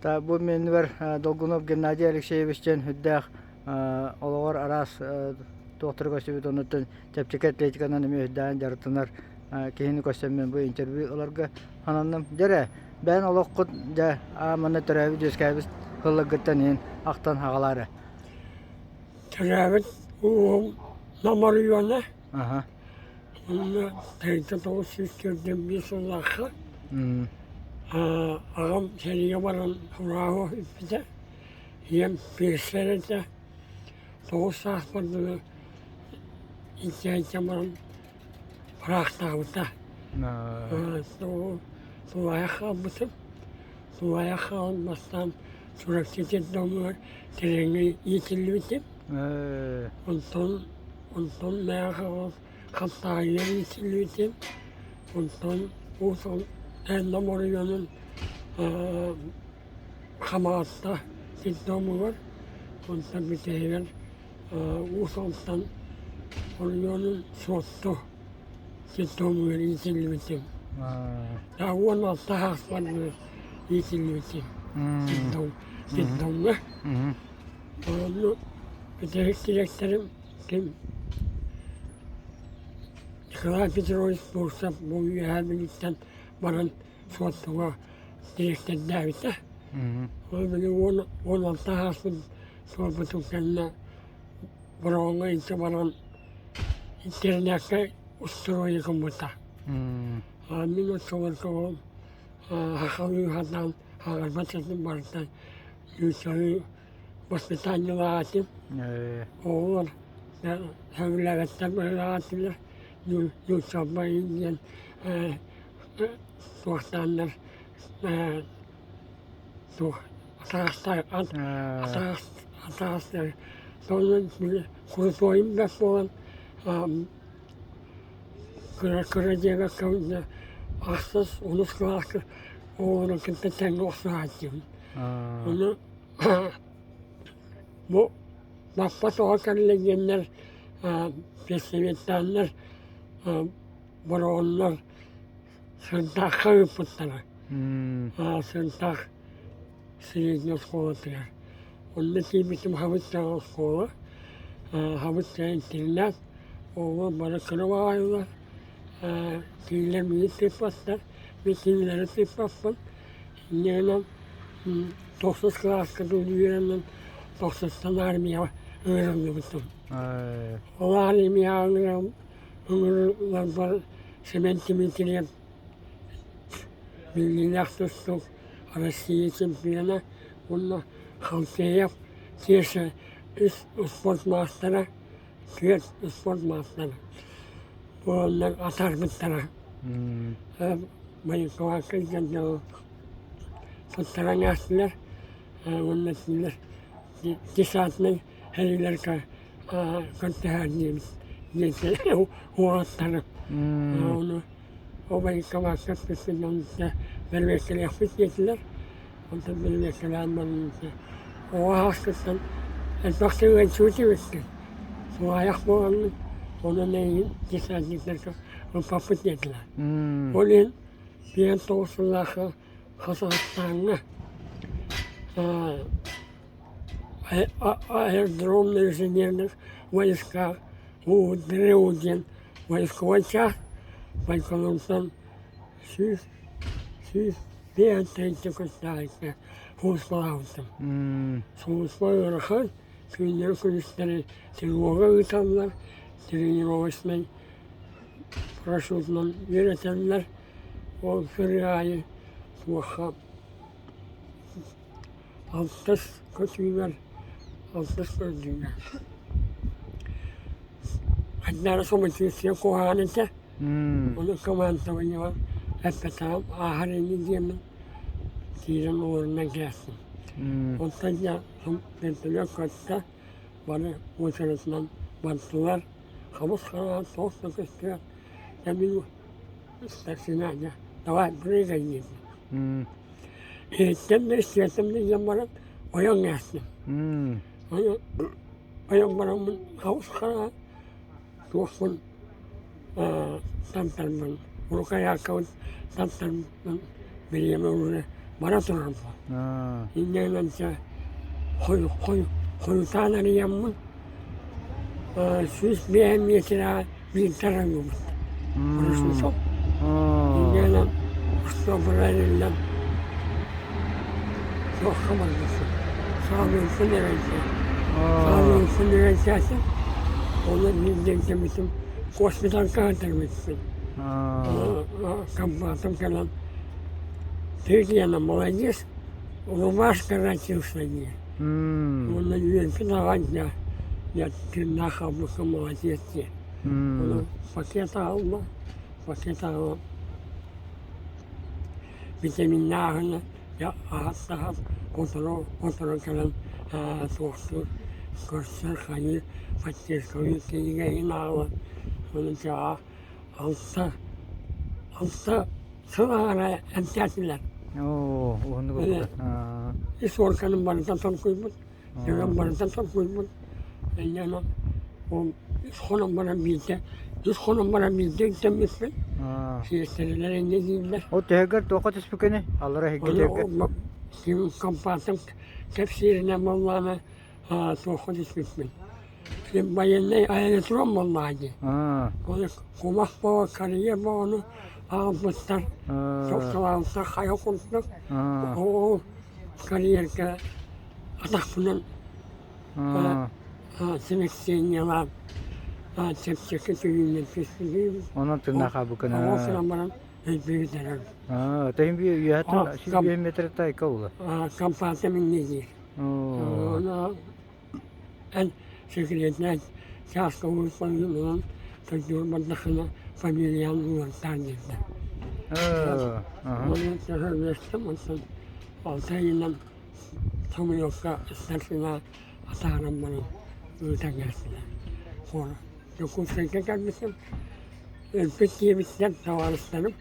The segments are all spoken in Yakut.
Та бу мэннибэр Долгунов Геннадий Алексеевич диэн үрдээх олоҕор араас туохтары көрсүбүт оннуттан чэпчэки атлетиканан эмиэ үрдээн дьарыктанар киһини көрсөммүн бу интервью ыларга сананным. Дьэрэ, бэйэн олоххут дьэ манна төрөөбүт үөскээбит сылларгыттан иһин ахтан аҕалаары. Төрөөбүт улууһум Нам оройуона Аха. Онно 1945 сыллаахха аҕам сэриигэ баран урааһы иппитэ. Ийэм пиэрсэр этэ. 9 сааспар дылы интиһэйгэ баран ыраахтаабыта. Тулаайах хаалбытым. Тулаайах хаалан бастаан Чурапчы детдомугар тэрэҥҥэ иитиллибитим. Онтон онтон Мээхэҕэ Хантаайыгар иитиллибитим. Онтон Уус Нам оройуонун Хамаҕатта детдомугар, онтон бүтэһигэр Уус Алдан оройуонун Суотту детдомугар иитиллибитим. 16 сааспар иитиллибитим детдом детдомҥа. Ону бүтэһик дириэктэрим ким Николай Петрович Бурцев бу Үөһээ Бүлүүттэн баран Суоттуга дириэктэрдээбитэ. Ол били 16 сааспын туолбутум кэннэ Бороҕоҥҥо илдьэ баран интэринээккэ устуруойа гыммыта. Мин оччолорго ол сахалыы сатаан ааҕарбат этим барыта нууччалыы воспитаниелаах этим. Оҕолор сөбүлээбэттэр быһыылаах этилэр. Нууччалбай диэн туохтааннар туох атаҕастаах атаҕастар сонун курутуойум бэрт буолан кыра кыра диэбэккэ ахсыс онус кылааска оҕолору кытта тэҥҥэ охсуһааччыбын. Ону бу баппат оҕо кэллэ диэннэр педсоветтааннар бороҕоннор Сынтаахха ыыппыттара. Сынтаах среднэй оскуолатыгар. Онно тиийбитим Хабыттаҕа оскуола, Хабыттаҕа интэринээт, оҕолор бары кыра баҕайылар, кинилэр миигин тыыппаттар, мин кинилэри тыыппаппын. Инньэ гынан тохсус кылааска үөрэнэн тохсустан армияҕа ыҥырыллыбытым. Ол армияҕа ыҥырылларбар Семен Дмитриев биллиилээх тустуук Россия чемпиона уонна Халтеев Кеша үс спорт маастара, түөрт спорт маастара буоланнар атаарбыттара. Военкомакка дьон туттаран аастылар уонна кинилэр десантнай сэриилэргэ көрдөһөр диэбит диэн уолаттары ону ол военкомакка түспүт бэрэбиэркэлиэхпит диэтилэр онтон бэрэбиэркэлээн баран оҕо сааскыттан элбэх сыһыанчыбыт эбиккин тулаайах буоламмын онон эйигин десантниктарга ылбаппыт диэтилэр ол иһин 59 сыллаахха Казахстаҥҥа аэродромных инженерных войска УДРУ диэн войсковой чаас Байконуртан 105 көстөөһүккэ сулууспалаабытым. Сулууспа ыарахан, түүннэри-күнүстэри тревога ыыталлар, тренировочнай парашютунан үөрэтэллэр. Ол сырыы аайы туохха алтыс көтүүбэр алтыс көрдүүбэр Хайдара самочувствие куһаҕан этэ. Ону командованиеҕа эппэтэҕим ааһар ини диэммин киирэн олорунан кээстим. Онтон дьэ вертолет көттө, бары уочаратынан бардылар. Хабыс хараҕа туох да көстүбэт. Дьэ мин старшина дьэ давай прыгай диэтим. Иһиттэн да истибэтим да диэн баран ойон кээстим. Ону ойон бараммын хабыс хараҕа туохпун тантарбын, рукояткабын тантарбын бириэмэ уже. бара турарбын. Инньэ гынан хойутаан арыйаммын 105 миэтэрэҕэ биирдэ арыйбыт. Парашютом. Инньэ гынан устуоппура эриллэн туохха барбыппын. Саалыырбын эрэйдээ. Саалыырбын эрэйдээтим. Ону биирдэ кэмитим госпитальга сытарбыппын. Комбатым кэлэн Ты, Лена, молодец, рубашка родился мне. Уонна үөрбүт аҕай дьэ, дьэ тыыннаах хаалбыкка молодец диэн. Ону пакет аҕалла, пакет аҕалан витаминнааһына дьэ аһат-таһат сотору сотору кэлэн туохтуур көрсөр хайыы поддержкалыыр кинигэ иһин аҕалан ону дьэ алта алта сыл аҥара эмтээтилэр. Оо, уһуннук ылбыта. Ис уорганым барыта тоҥкуйбут, сүрэҕим барыта тоҥкуйбут. Инньэ ол үс хонон баран биирдэ, үс хонон баран биирдэ үктэммиппин. Сиэстэрэлэр инньэ дииллэр. Ол төһөгөр туохха түспүккүнүй? Аллара иһиггэ төһөгөр? Ким компартым кэпсииринэн буоллаҕына туохха түспүппүн. Военнай аэродром буоллаҕа дии. Ол кумах буола, карьер буоланы аҕалбыттар, тохтолообуттар хайа курдук. Ол карьерга атахпынан селекциялаан чэпчэки түүлүнэн түспүтүм. Онон тыыннаах хаалбыккын. Ол гынан баран өйдүүр эрэр. Тыһын би үөһэттэн 105 метр тайка була. Компания миннии диир. Эн секретнэй чааска уурбанынан тойдуур бардахына фамилиян уларытаан диэтэ. Оны төһөрүөстüm онтон алта ыйынан самолетка старшина атааран баран ыытан кэллилэр. Дьокуускайга кэлбитим өлбүт диэбиттэр табаарыстарым.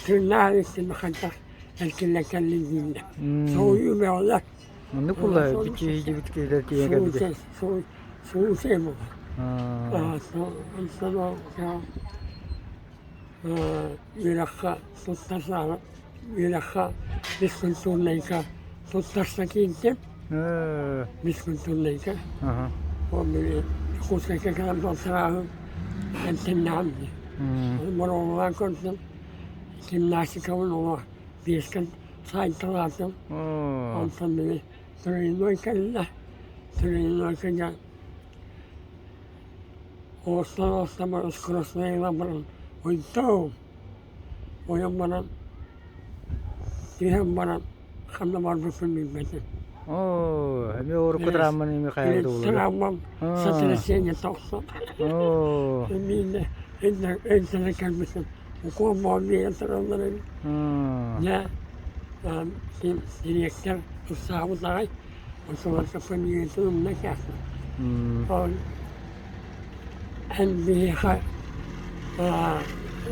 Тыыннаах истин хайдах эркиллэ кэллин дииллэр. Соһуйуу бөҕөлөр. Оннук буолла бичиһидибит киһилэр тиийэн кэлбитэ. Суусай буолар. Онтон үөрэххэ туттарсаары үөрэххэ физкультурнайга туттарса киирдим. Физкультурнайга. Ол били Якутскайга кэлэн балтарааһын эмтэннэҕим дии. Боруобалаан көрдүм. Гимнастикабын оҥо биэскэ саайталаатым. Онтон били тройной кэллэ. Тройной дьэ оҕустан-оҕустан баран скоростной ылан баран ойдоом. Ойон баран түһэн баран ханна барбыппын билбэтим. Оо, эмиэ урукку травманы Михаил Дулова. Травмам сотрясение тохсон. Оо. Эмиэ өйдөнө кэлбитим. Укуол буолан биэрэн тураллар эбит. Дьэ, дириэктэр ыксаабыт аҕай, оччолорго фамилиятын умна кээспит. Ол эн биһиэхэ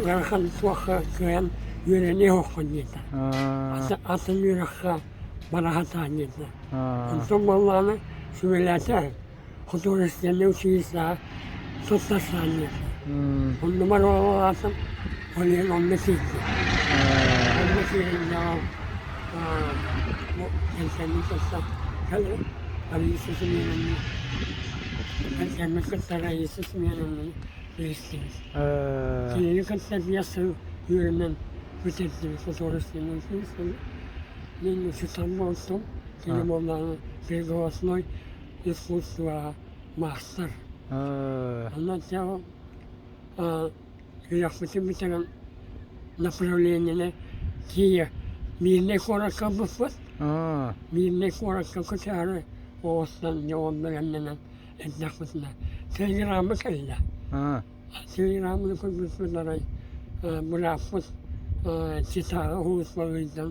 ыарахан суохха кыайан үөрэниэ суоххун диэтэ. Атын үөрэххэ бара сатаан диэтэ. Онтон буоллаҕына сүбэлээтэ художественнай училищеҕа туттарсаан диэтэ. Оннубар оҕолоотум, ол иһин онно киирдим. Онно киирэн дьоҕум бу кэргэммин кытта кэлэн Раиса Семеновна кэргэммин кытта Раиса Семеновнаны билистибит. Кинини кытта биэс сыл үөрэнэн бүтэрдибит художественнай училищены. Мин учуутал буолтум, кини буоллаҕына пригласной искусствоҕа маастар. Онон үөрэхпитин бүтэрэн направлениены тиийэ Миирнэй куоракка ылбыппыт. Миирнэй куоракка көтөөрү оҕустан дьэ ол бэлэмнэнэн эрдэхпитинэ телеграмма кэллэ. Телеграмманы көрбүппүт арай бырааппыт Читаҕа уһуутмалыйдан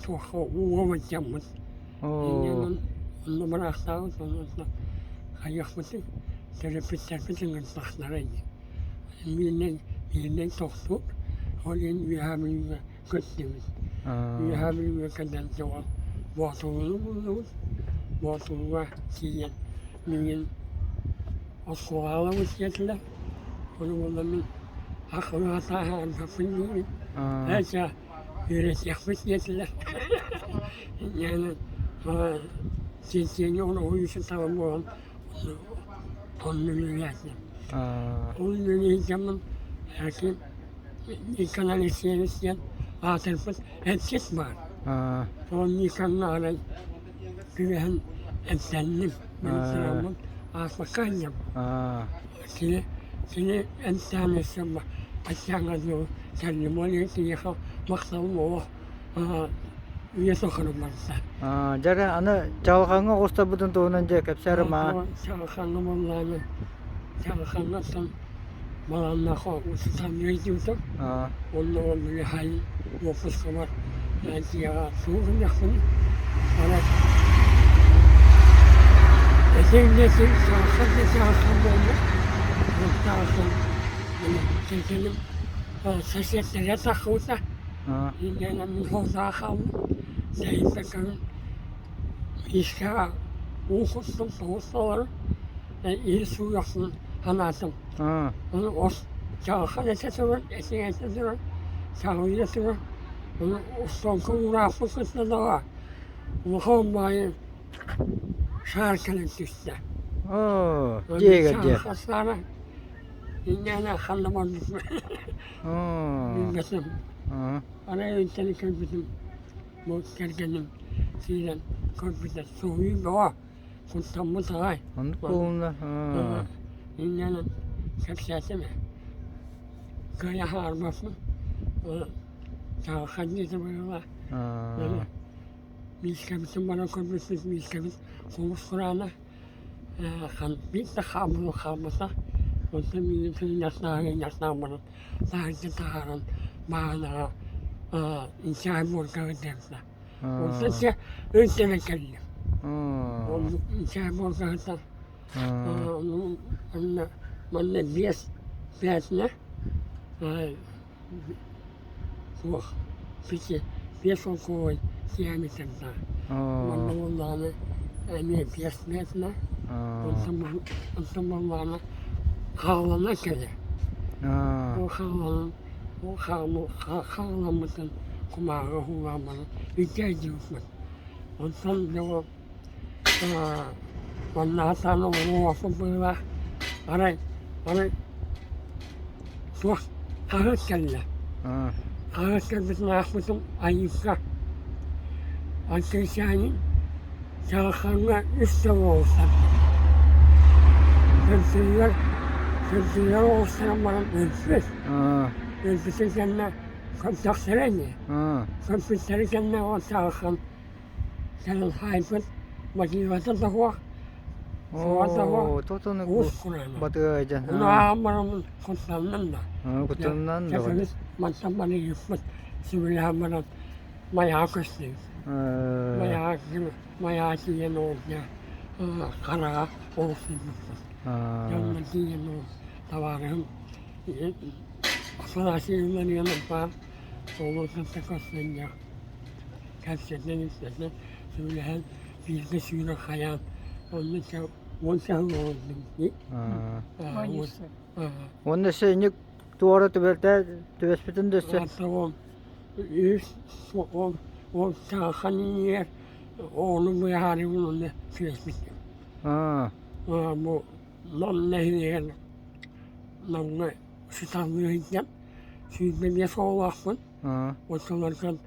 туохха ууга былдьаммыт. Инньэ онно быраахтаабыт онно хайыахпытый төрөппүттэрбит ыҥырдахтара ини. Миинэн миинэн тохтуур ол иһин Үөһээ Бүлүүгэ көттүбүт. Үөһээ Бүлүүгэ кэлэн дьоҕо Боотулууну буллубут. Боотулууга тиийэн миигин оскуолаҕа ылабыт диэтилэр. Ону буолла мин. Ахылаатааһаабаппын диибин. Эчэ үөрэтиэхпит диэтилэр. Инньэ сиэнньэ уруһуйу таба буолан онно үлэлээтим. Ол үлэлииргэммин Никон Алексеевич диэн аатырбыт эмчит баар. Ол Никоҥҥа арай түбэһэн эмтэнним. Мин ааспакка сылдьабын. Кини кини эмтээн өссө аччааҥҥа дылы кэллим. Ол иһин киниэхэ махталым олох үйэ тухары барда. Дьэ аны чаҕылхаҥҥа оҕустарбытын туһунан дьэ кэпсээ маа. Чаҕылхаҥҥа буоллаҕына чаҕылхаҥҥаттан Балааннаах сытан ыйдыбытым. Онно ол били уоппускабар дьиэҕэ тугу гыныахпыный? Арай этиҥ да этиҥ, чаҕылхан да чаҕылхан буолла. Ол чаҕылхан били кэргэним соседтарыгар тахсыбыта. Инньэ мин холтоҕо хааллым. Тэйиппэккэбин искэҕэ уу куттум, тоҕус толору иһит сууйахпын санаатым. Ону ос чаҕылхан этэ турар, этиҥ этэ турар, чаҕылыйа турар. Ону остуолга уураахпын кытта даҕа улахан баайы шаар кэлэн түстэ. Оо, дьиэгэр дьиэ. Чаҕылхан саара инньээнэ ханна барбыт билбэтим. Арай өйтөн көрбүтүм бу кэргэним киирэн көрбүтэ суһуйуу бөҕө. Куттаммыт аҕай. Оннук буолунна. Инньэ кэпсээтим ээ. Кыайа хаалбаппын. Чаҕылхан диэтэ быһыылаах. Миискэбитин баран көрбүппүт, миискэбит хомус кураана. Биир да хаалбыт хаалбата. Онтон миигин сынньаснаан баран таһырдьа таһааран бааһынаҕа инчэҕэй буорга ыытыахта. Онтон дьэ өйдөнөн кэллим. Оннук инчэҕэй буорга сытан онно манна биэс пятна суох биэс олковой диаметрдаах. Манна буоллаҕына эмиэ биэс пятна, онтон буоллаҕына хаалана кэлэр. Ол хааланан Ол хааламмытын кумааҕы уһуулаан баран илдьэ-илдьибиппит. Онтон дьэ ол манна сатаан олоруохпут быһыылаах. Арай, арай туох хаһыат кэллэ. Хаһыат кэлбитин аахпытым Айыыска Андрейчанин Чаҕылхаҥҥа үс сыл оҕустарбыт. Төрдүгэр төрдүгэр оҕустаран баран өлбүт. Өлбүтүн кэннэ көмтөхтөрө ини. Көмпүттэрин кэннэ ол Чаҕылхан кэлэн хаайбыт мотивата да суох, суоҕа да суох, уус кураана. Ону ааҕан бараммын куттанным да. Куттаннан да. Мантан бары ыыппыт сүбэлэһэн баран Майаҕа көстүбүт. Майаҕа Майаҕа тиийэн ол дьэ хараҕа олохсуйбуппут. Дьонно тиийэн ол табаарыһым Афанасий Илларионов баар оҕолору кытта көрсөн дьэ кэпсэтэн ипсэтэн сөбүлэһэн бииргэ сүүрэн хайаан онно чэ уон сыл олордум дии. Уонна өссө инник туора түбэлтэ түбэспитин да өссө Үс ол ол саҥахан иһигэр оҕону быыһаарыыбын уонна түбэспитим. Бу Нам нэһилиэгэр Намҥа сыталлыы сылдьан 25 оҕолоохпун. Оччолорго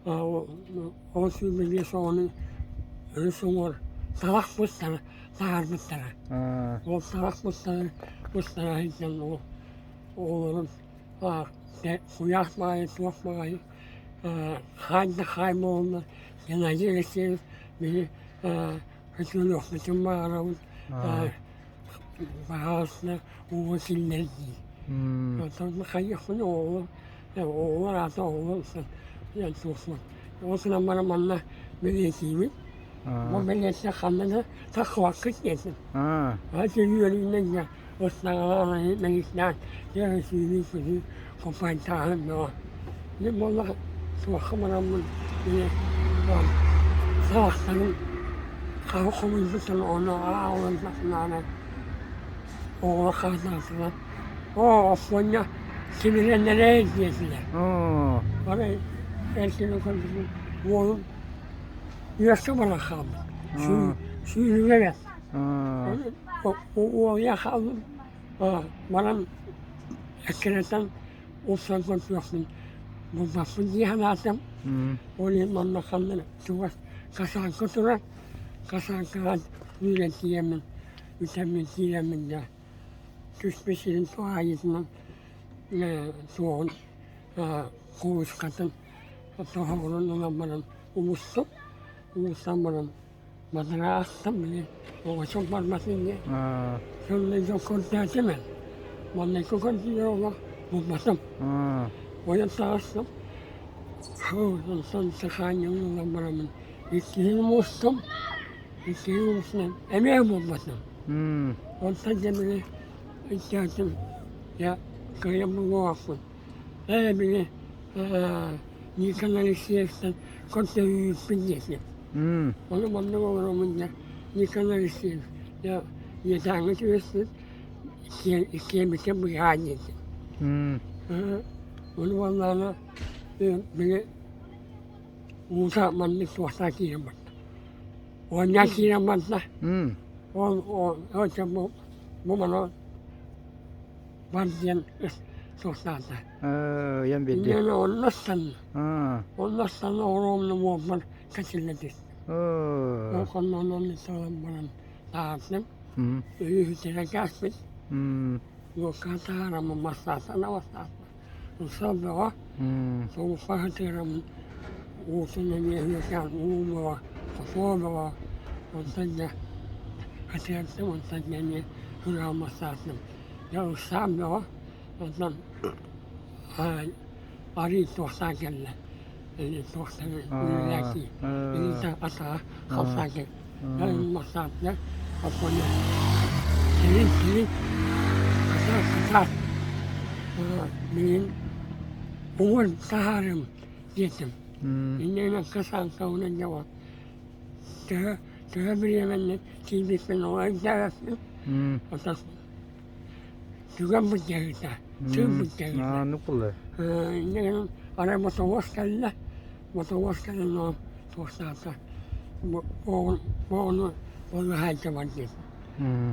ол 25 оҕону өрүс уҥуор талах быстара таһаарбыттара. Ол талах быстара быстара сылдьан оҕолорум Куйаас баҕайы, туох баҕайы хаай да хаай буолла, Геннадий Алексеевич биһи көтүөлүөхпүтүн баҕарабыт, баҕаҕасына ууга киллэр дии. Онтон хайыахпын оҕолор, оҕолор аата оҕолор туохпут. Ол гынан баран манна бэлиэтиибин. Бу бэлиэтэ ханна да тахсыбаккыт диэтим. Ати үөрүүнэн дьэ ыстаҥалаан мэҥистээн дьэ сүүрүү-көтүү компаньтааһын бөҕө. Мин буоллах туохха бараммын били саҕахтарын хаһы хомуйбуттан ону аалан тахсынаары оҕолор хаһытаатылар. Оо, Оппуонньа. Тимирэннэрэ диэтилэр. Арай эр киһи көрбүтүм уолум үөскэ баран хаалбыт. Сүүрүгэ эбэт. Уолуйа хаалбыт. Баран эккирэтэн упсан көрсүөхпүн булбаппын дии санаатым. Ол иһин манна ханна чугас касааҥка турар. Касааҥкаҕа үүрэн тиийэммин, үтэммин киирэммин дьэ түспүт сирин туһаайыытынан суоҕун куруускатын тоһоҕорун ылан баран умустум. Умустан баран бадараастым били оҕочон барбатын диэн. Сонно дьон көрдөөтүм эн. Маҥнайгы көрдүүр олох булбатым. Ойон таҕыстым. Онтон сахаанньабын ылан бараммын иккиһин умустум. Иккиһин умустум эмиэ булбатым. Онтон дьэ били өйдөөтүм дьэ кыайан булуохпун. Ээ били Никон Алексеевтан көрдөһүүппүн диэтим. Ону маннык олороммун дьэ Никон Алексеевич дьэ ийэтээҥҥи түбэспит иккиэммитин быыһаан диэтим. Ону буоллаҕына били уута маннык туохтаан киирэн барда. Оонньоон киирэн барда. Ол ол бу бу маны бар диэн суохтаата. Ыйан биэрди. Инньэ онно ыстанна. Онно ыстанна оруобуна уолбар кэтиллэ түстэ. Ол хонноон онно салан баран таһаартым. Өйүһүтэрэ кээспит. Луокка таһаараммын массаатана массаата. Ыксал бөҕө. Соҕукка сытыараммын уутун эмиэ үөкээн уу бөҕө, хотуо бөҕө. Онтон дьэ хатыартым, онтон дьэ эмиэ күрэҕи массаатым. Дьэ ыксаан бөҕө. Онтон арыый туохтаан кэллэ. Туохтан үлэлээки илиитэ атаҕа хамсаан кэллэ. Массаатыгар оппуонньа сирин сирин кытаат кытаат миигин уҥуор таһаарыам диэтим. Инньэ гынан касаанкабынан дьэ төһө төһө бириэмэннэн тиийбиппин оҕо өйдөөбөппүн. Оттон түгэн былдьаһыыта, тыын былдьаһыыта. Оннук буолла. Инньэ гынан арай мотовоз кэллэ. Мотовоз кэлэн ол туохтаата оҕону олуһаайда бар диэн.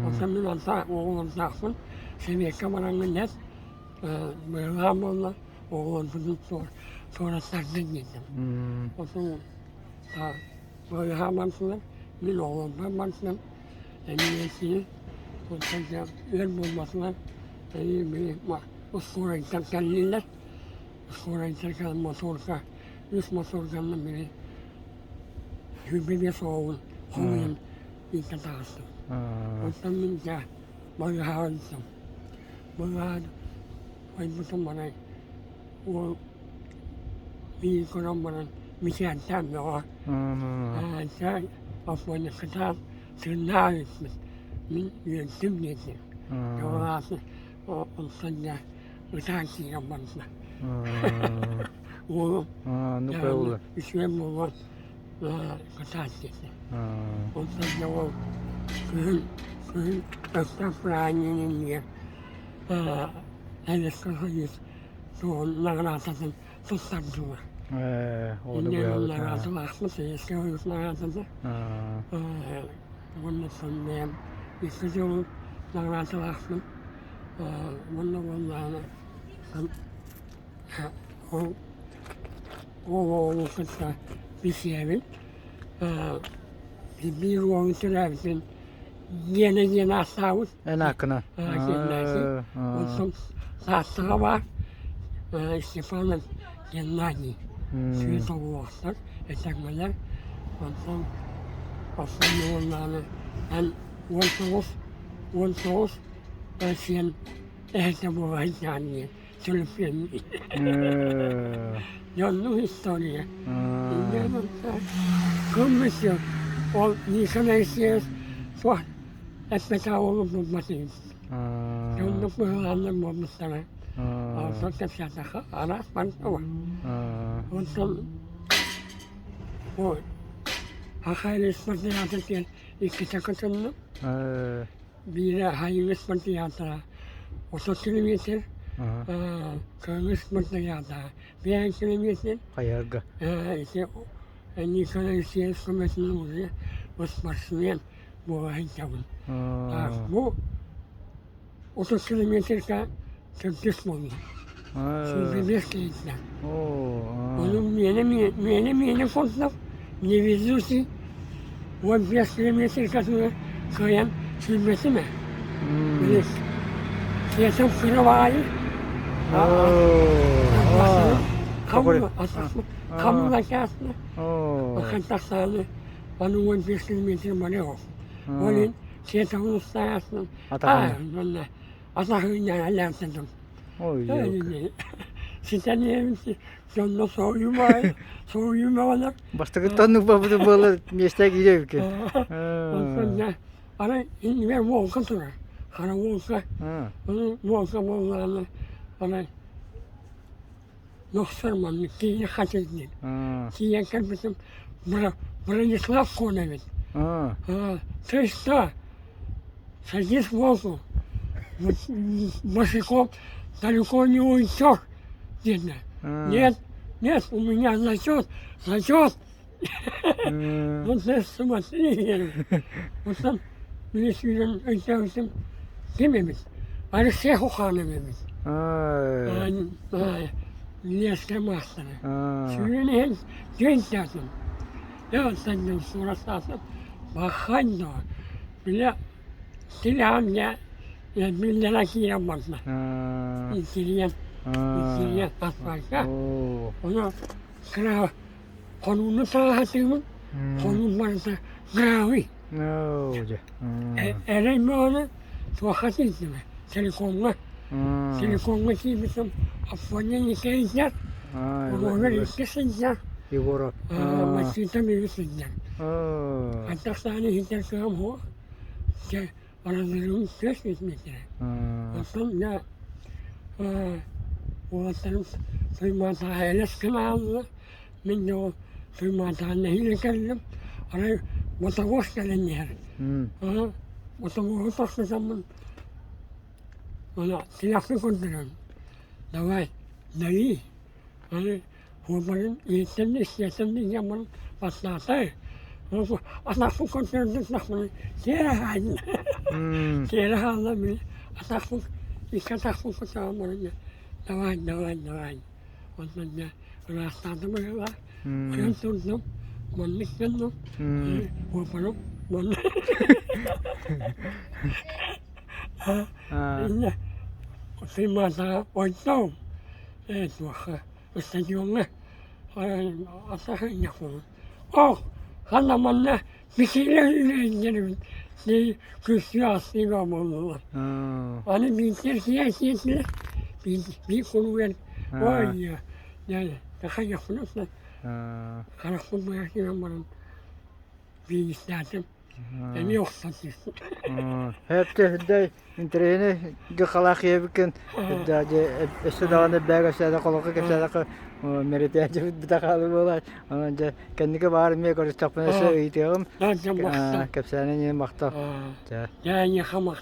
Оттон мин онто оҕолордоохпун сэбиэккэ бараҥҥын эт быһылаан буолла оҕолорбутун туораттардын диэтим. Оттон быһылаан бардылар мин оҕолорбор бардым эмиэ кини онтон дьэ өр буолбатылар эйии били ускуорайдар кэллилэр ускуорайдар кэлэн моторга үс моторганна били 25 оҕобун хомуйан илдьэ таҕыстым. Онтон мин дьэ балыыһаҕа ыыттым. Балыыһаҕа ойбутум баран уол биир көрөн баран мичээрдээн бөҕө. Дьэ оппуонньуккутаан тыыннаах эбиппит. Мин үөрдүм диэтим. Дьэ ол аата онтон дьэ ытаан киирэн барда. Уолум үчүгэй буолуон кытаат диэтэ. Онтон дьэ ол күһүн күһүн Өктөөп бырааһынньыгын иннигэр Советскай Союз туоһун наҕараадатын туттардылар. Ону Наҕараадалаахпын Советскай Союз наҕараадата. Уонна бэйэм икки дьолу наҕараадалаахпын. Уонна буоллаҕына ол оҕону кытта билсиһэбин. Биир уолун төрөөбүтүн Гена диэн ааттаабыт. Эн ааккынан. Геннадий. Онтон Тааттаҕа баар Степанов Геннадий. Сүүс оҕолоохтор, этэҥҥэлэр. Онтон Оттон уоллааны эн 19 19 сиэн эһэтэ буола сылдьаҕын диэн төлөпүөн Дьоннук история. Кыммысык ол Никон Алексеевич суох эппэтэх уолу булбат үһү. Дьоннук быһылааннар буолбуттара. Онтон кэпсээтэххэ араас барыта Онтон Хахайли спартакиада диэн иккитэ кытынным. Биирэ Хайыҥы спартакиадара 30 километр. Кыыс матырыйааллаах биэс километр Хайарга. Ити Николай Алексеевич көмөтүнэн уже спортсмен буола сылдьабын. Бу 30 километрга төрдүс буоллум. 25 километр. Ону миэнэ миэнэ миэнэ курдук невезучий 15 километрга кыайан сүүрбэтим ээ. Киэсэм кыра баҕайы. Хамла чаасна. Хантахсааны аны 15 километр барыах. Ол иһин сиэтэҕин устаайаасынан манна атаһыынньара лээхтэтим. Ситэн иһэбин дьонно соһуйумай, соһуйумаҕалар. Бастакыттан ылбаппыт буолар миэстэ киирэ Онтон дьэ арай иннигэр волка турар. Хара волка. Ону волка буоллаҕына арай нохсор маннык киинэ хатыр диэн. Тиийэн кэлбитим Бронислав Конович. Ты что? Садись в волку. Босиком далеко не уйдешь, диэтэ. Нет, нет, у меня зачет, зачет. Вот ты смотри, Оттон били сүүрэн өйдөөбүтүм ким эбит? Алексей Хуханов эбит. Леска маастара. Сүүрэн иһэн дьиҥ Дьэ оттон дьон суурастаатым баххань дуо бile силэҕим дьэ биллэрэ киирэн барда. Итирийэн итирийэн асфалька. Ону кыра хонууну сааһатыыбын хонуун барыта гравий. Эрэй бөҕөнү туохха тиийдим телекомҥа. Телекомҥа тиийбитим Афоня Никитич Егор икки сылдьар Егоров Массыынам үһү сылдьар. Антах сааны иһитэр кыам суох. Дьэ разрывым көс метрэ. Оттон дьэ уолаттарым туймаатаҕа элэс гына хааллылар. Мин дьэ ол туймаатаҕа нэһиилэ кэллим. Арай мотовоз кэлэн иһэр. Мотовоһу тохтотоммун Тилэхпин көрдөрөн, давай, дави, аны уолбарын иһиттэн да истиэхтэн да дьиэммин бастаата атахпын көрдөрдүм тиэрэ хаалла тиэрэ хаалла били атахпын икки атахпын көтөҕөн баран давай давай давай онтон дьэ ыраастаатым быһыылаах ойон турдум маннык гынным уолбарым манна Инньэ сыймаатаҕа ойдоом ээ туохха стадиоҥҥа атах Ох, ханна манна бисиилэ үлэһиттэрбит күрсүү аастыыга буоллулар. Аны биирдэр сиэсиэтилэр биир кулугар ой дьэ тахайахпын харахпын быһа киирэн баран бииристээтим Эмиэ охсон түстүм. Хэпте үрдэй интэриэһинэй дьылҕалаах ийэбиккин өссө даҕаны бэйэ кэпсээтэххэ олоххо кэпсээтэххэ мэритээччибит бүтэ хаалыы буолар. Онон дьэ кэнники баар эмиэ көрүстэхпинэ өссө ыйытыаҕым. Кэпсээнин иһин махтал. Дьэ эйиэхэ махтал.